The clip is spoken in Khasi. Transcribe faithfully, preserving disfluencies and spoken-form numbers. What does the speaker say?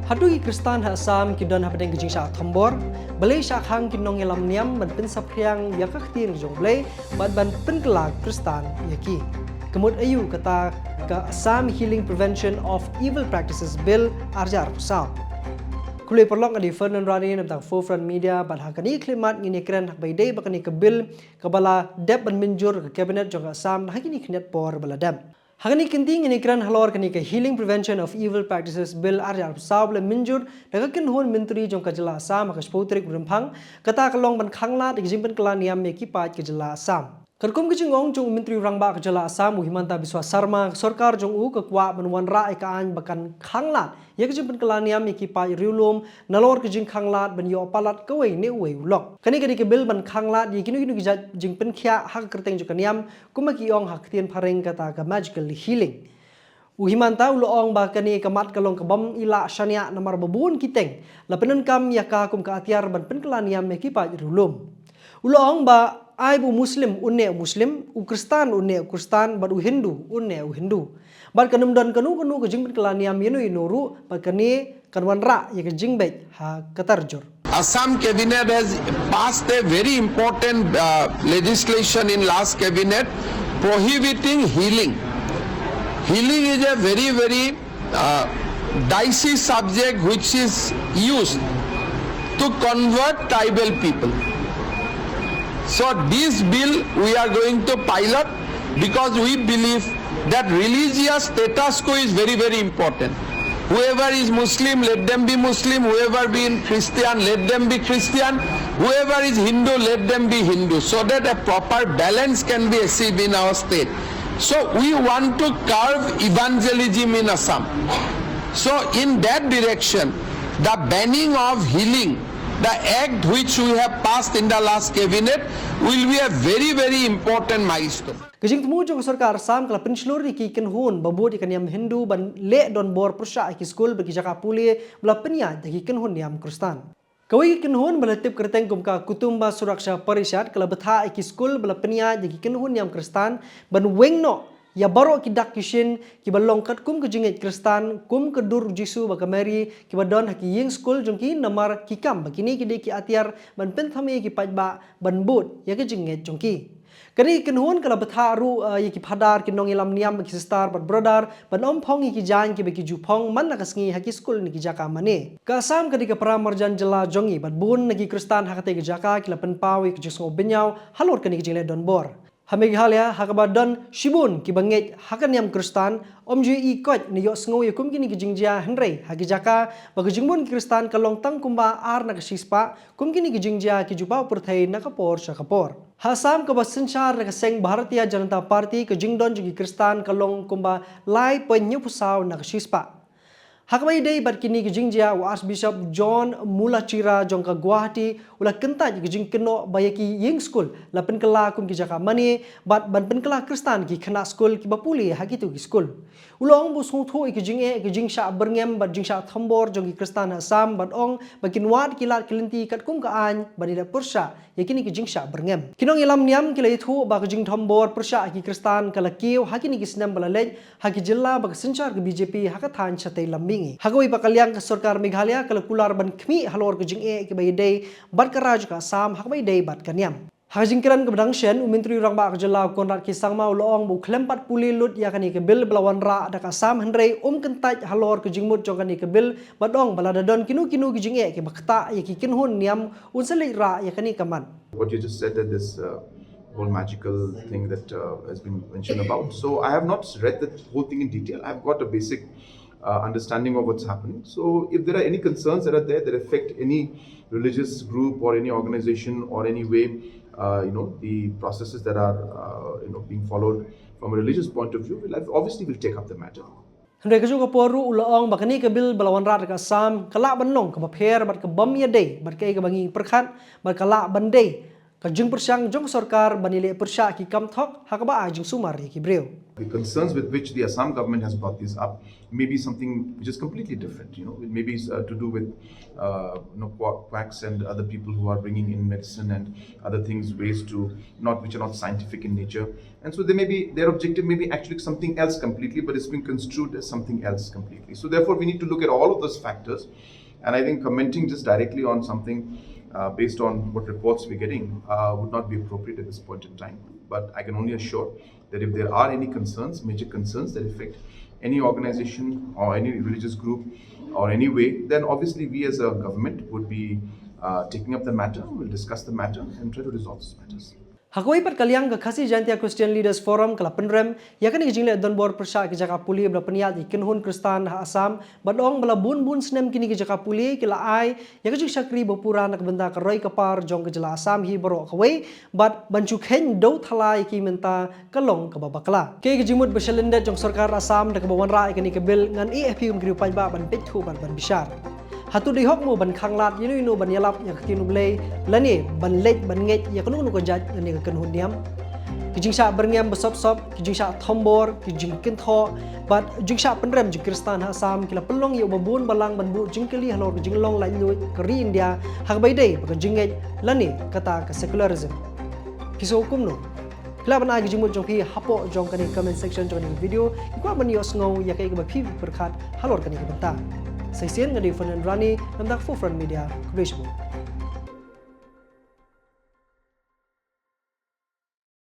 Haduh ki Khristan ha Assam ki don hapdeng ka jingshah thombor, balei shah khang ki nongïalam niam ban pynsaphriang ïa ka ktien jong U Blei bad ban pynkylla Khristan ïa ki. Ka mut aïu kata ka Assam Healing Prevention of Evil Practices Bill ar hajar arphew saw. Khublei paralok, nga dei Fernand Rani na bynta Forefront Media bad ha kane ka khyllipmat ngin ïakren ha kaba ïadei bad kane ka bill kaba la dep ban mynjur ka cabinet jong ka Assam ha kine ki khyndiat por ba la dep. Ha kane ka kynti ngin ïakren halor kane ka Healing Prevention of Evil Practices Bill ar hajar arphew saw ba la mynjur da ka kynhun myntri jong ka jylla Assam ha ka shiphew tarik u Rymphang, kata ka long ban khanglad ïa ka jingpynkylla niam ïa ki paid ka jylla Assam. Katkum ka jingong jong u Myntri Rangbah ka jylla Assam u Himanta Biswa Sarma, ka sorkar jong u ka kwah ban wanrah ïa ka aiñ ba kan khanglad ïa ka jingpynkylla niam ïa ki paid riewlum nalor ka jingkhanglad ban ïoh palat kawei ne uwei u lok. Kane ka dei ka bill ban khanglad ïa kino kino ki jait jingpynkhiah ha ka kyrteng jong ka niam, kumba ki ong ha ka ktien phareng kata ka magical healing. U Himanta u la ong ba kane ka mat ka long ka bym ïaleh shaniah namar ba bun ki teng la pyndonkam ïa ka kum ka atiar ban pynkylla niam ïa ki paid riewlum. U la ong ba ai ba u Muslim un neh u Muslim, u Khristan un neh u Khristan, bad u Hindu un neh u Hindu. Bad kan ym don kano kano ka jingpynkylla niam ïano ïano ruh, bad kane kan wanrah ïa ka jingbeit ha ka tarjur. Assam cabinet has passed a very important uh, legislation in last cabinet prohibiting healing. Healing is a very very uh, dicey subject which is used to convert tribal people. So this bill we are going to pilot because we believe that religious status quo is very very important. Whoever is Muslim, let them be Muslim. Whoever be Christian, let them be Christian. Whoever is Hindu, let them be Hindu, so that a proper balance can be achieved in our state. So we want to curb evangelism in Assam. So in that direction, the banning of healing, the act which we have passed in the last cabinet, will be a very very important milestone. Ka jingthmu jong ka sorkar Assam ka la pynshlur ïa ki kynhun ba bud ïa ka niam Hindu ban leh donbor pyrshah ïa ki skul bad ki jaka pule ba la pynïaid da ki kynhun niam Khristan. Kawei ka kynhun ba la tip kyrteng kum ka Kutumba Suraksha Parishad ka la bthah ïa ki skul ba la pynïaid da ki kynhun niam Khristan ban weng noh ïa baroh ki dak ki shin kiba long katkum ka jingngeit Khristan, kum ka dur u Jisu bad ka Mary kiba don ha ki ïing skul jong ki, namar ki kam ba kine ki dei ki atiar ban pynthame ïa ki paidbah ban bud ïa ka jingngeit jong ki. Kane ka kynhun ka la bthah ruh, eh, ïa ki phadar, ki nongïalam niam, ki sister bad brother ban ym phong ïa ki jaiñ kiba ki ju phong man la ka sngi ha ki skul ne ki jaka mane. Ka Assam ka dei ka para marjan jylla jong ngi bad bun na ki Khristan ha katei ka jaka ki la pynpaw ïa ka jingsngew bynñiaw halor kane ka jingleh donbor. Ha Meghalaya ha kaba don shibun kiba ngeit ha ka niam Khristan, ym ju ïohi koit ne ïohsngew ïa kum kine ki jingjia, hynrei ha ki jaka ba ka jingbun ki Khristan ka long tang kumba ar na ka shispah, kum kine ki jingjia ki ju paw pyrthei na ka por sha ka por. Ha Assam kaba synshar da ka seng Bharatiya Janata Party, ka jingdon jong ki Khristan ka long kumba lai point hynñiewphew saw na ka shispah. Ha kaba ïadei bad kine ki jingjia, u Archbishop John Mullachira jong ka Guwahati u la kyntait ïa ka jingkynnoh ba ïa ki ïing skul la pynkylla kum ki jaka mane bad ban pynkylla Khristan ki khynnah skul kiba pule ha kito ki skul. U la ong ba u sngewthuh ïa ki jingeh, ki jingshah byrngem bad jingshah thombor jong ki Khristan ha Assam bad ong ba kin wad ki lad ki lynti katkum ka aiñ ban ïaleh pyrshah ïa kine ki jingshah byrngem. Ki nongïalam niam ki la ïathuh ba ka jingthombor pyrshah ïa ki Khristan ka la kiew ha kine ki snem ba la leit ha ki jylla ba ka synshar ka B J P ha ka thaiñ shatei lam mihngi. Ha kawei pat ka liang, ka sorkar Meghalaya ka la kular ban khmih halor ka jingeh kiba ïadei bad ka Raj ka Assam ha kaba ïadei bad ka niam. Ha ka jingkren kaba dang shen, u Myntri Rangbah ka jylla u Conrad K Sangma u la ong ba u khlem pat pule lut ïa kane ka bill ba la wanrah da ka Assam, hynrei um kyntait halor ka jingmut jong kane ka bill bad ong ba lada don kino kino ki jingeh kiba ktah ïa ki kynhun niam, un sa leit rah ïa kane ka mat. What you just said, that this uh, whole magical thing that uh, has been mentioned about. So I have not read the whole thing in detail. I've got a basic uh, understanding of what's happening. So if there are any concerns that are there that affect any religious group or any organization or any way, uh, you know, the processes that are uh, you know being followed from a religious point of view, we'll obviously will take up the matter. Hynrei ka juh ka por ruh u la ong ba kane ka bill ba la wanrah da ka Assam ka lah ban long kaba pher bad ka bym ïadei bad kaei kaba ngi pyrkhat bad ka lah ban dei Ka jingpyrshang jong sorkar ban ïaleh pyrshah ki kam thok ha kaba ai jingsumar ïa ki briew. The concerns with which the Assam government has brought this up may be something which is completely different. You know, it may be uh, to do with uh, you know, qua- quacks and other people who are bringing in medicine and other things, ways to not which are not scientific in nature. And so they may be their objective may be actually something else completely, but it's been construed as something else completely. So therefore, we need to look at all of those factors. And I think commenting just directly on something uh, based on what reports we're getting uh, would not be appropriate at this point in time. But I can only assure that if there are any concerns, major concerns that affect any organization or any religious group or any way, then obviously we as a government would be uh, taking up the matter, we'll discuss the matter and try to resolve these matters. Ha kawei pat ka liang, ka Khasi Jaintia Christian Leaders Forum ka la pynrem ïa kane ka jingleh donbor pyrshah ki jaka pule ba la pynïaid ïa ki kynhun Khristan ha Assam, bad ong ba la bun bun snem kine ki jaka pule ki la ai ïa ka jingshakri ba pura na ka bynta ka roi ka par jong ka jylla Assam hi baroh kawei, bad ban shu kheiñ dew thala ïa ki mynta ka long kaba bakla. Kaei ka jingmut ba shalyndet jong sorkar Assam da kaba wanrah ïa kane ka bill? Ngan ïeh ïa phi kum ki riew paidbah ban peit thuh bad ban bishar. Hato dei hok mo ban khanglad ïano ïano ban ïalap ïa ka ktien U Blei, lane ban leit ban ngeit ïa kano kano ka jait lane ka kynhun niam? Ki jingshah byrngem ba sop sop, ki jingshah thombor, ki jingkynthoh bad jingshah pynrem jong ki Khristan ha Assam ki la pynlong ïa uba bun balang ban buh jingkylli halor ka jinglong laitluid ka ri India ha kaba ïadei bad ka jingngeit lane kata ka secularism. Phi sngew kumno? Phi lah ban ai ka jingmut jong phi hapoh jong kane ka comment section jong kane ka video. Ngi kwah ban ïohsngew ïa kaei kaba phi pyrkhat halor kane ka bynta. Sa shisien nga dei Fernand Rani na ka bynta ka Forefront Media. Khublei shibun.